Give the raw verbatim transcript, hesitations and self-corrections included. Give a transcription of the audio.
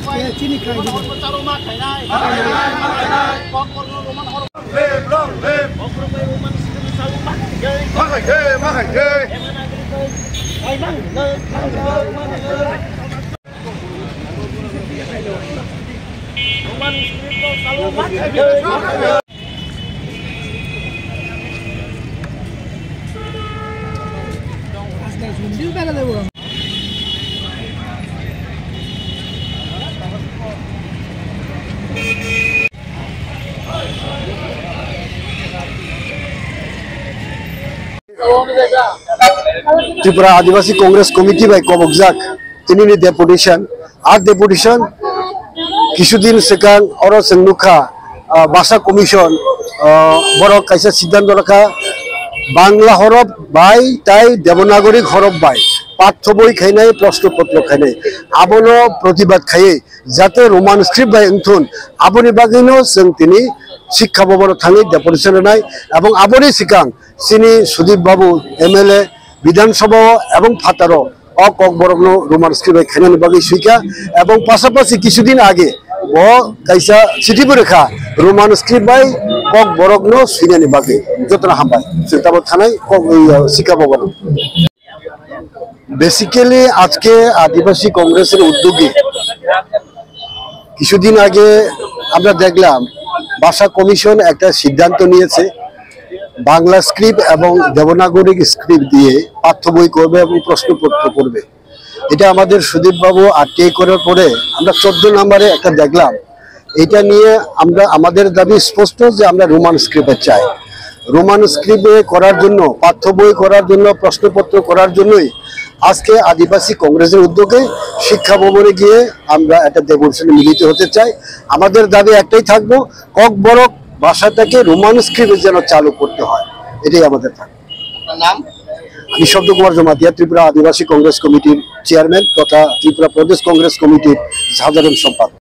Chini khai di. Tripura Adivasi Congress Committee bai kobokjak tinini deputation, ar deputation kisudin swkang oro chwng nukha, ah, Basa Commission, ah, borok kaisa siddhanto lakha, Bangla horof bai tai Devanagari horof bai pathoboi khainai, proshno potro khainai, abono protibad khaiwi jate Roman script bai wngthun, aboni bagwino chwng tini Sikha Bhabano thangwi deputation rwnai, ebong aboni swkang chini Sudip Babu M L A Bidhan Sabha o ebong phataro o Kokborokno Roman script bai khainani bagwi swikha, ebong pasapasi kisudin age bo kaisa chithi bo rwkha Roman script bai Kokborokno swinani bagwi. Jotono hambai, chwng tabuk thanai Kok, Sikha Bhabano. Basically আজকে আদিবাসী কংগ্রেসের উদ্যোগে কিছুদিন আগে আমরা দেখলাম ভাষা কমিশন একটা সিদ্ধান্ত নিয়েছে বাংলা স্ক্রিপ্ট এবং দেবনাগরিক স্ক্রিপ্ট দিয়ে পাঠ্য বই করবে এবং প্রশ্নপত্র করবে। এটা আমাদের সুদীপ বাবু আরটিআই করার পরে আমরা চোদ্দ নম্বরে একটা দেখলাম। এটা নিয়ে আমরা, আমাদের দাবি স্পষ্ট যে আমরা রোমান স্ক্রিপ্টে চাই। রোমান স্ক্রিপ্টে করার জন্য, পাঠ্য বই করার জন্য, প্রশ্নপত্র করার জন্যই আজকে আদিবাসী কংগ্রেসের উদ্যোগে শিক্ষা ভবনে গিয়ে আমরা একটা ডেপুটেশনে মিলিত হতে চাই। আমাদের দাবি একটাই থাকবো, ককবরক ভাষাটাকে রোমান স্ক্রিপ্টে যেন চালু করতে হয়, এটাই আমাদের থাকবে। আপনার নাম? আমি শব্দ কুমার জমাতিয়া, ত্রিপুরা আদিবাসী কংগ্রেস কমিটির চেয়ারম্যান তথা ত্রিপুরা প্রদেশ কংগ্রেস কমিটির সাধারণ সম্পাদক।